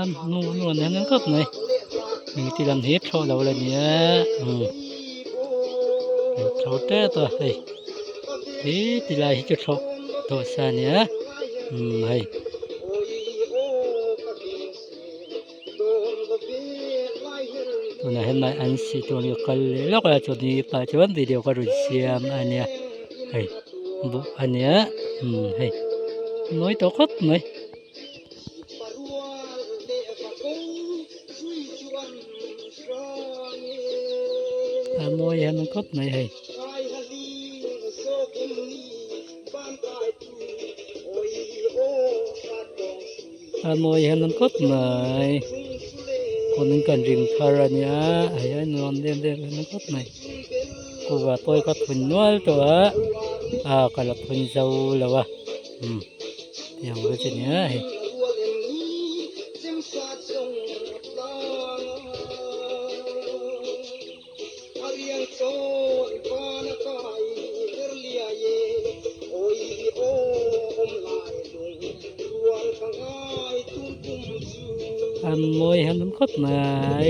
hmuh nuam em em khawp mai engti lam hi thlawh lo la nia umm tho tep a hei he ti lai hi chu thlawh tawh sa a nia umm hei. Tunah hian mai an si tur hi a kal leh lawk a chawhni pah chuan video ka rawn siam a nia hei buh a nia umm hei mawi tawh khawp mai. A mawi hian khawp mai hei. A mawi hian an khawp mai kawnin kan ring thar a nia hei a nuam em em hian an khawp mai kuhva pawh ka phun nual tawh a a ka la phun zo lo a umm tiang vel chu a nia hei. A mawi hian awm khawp mai.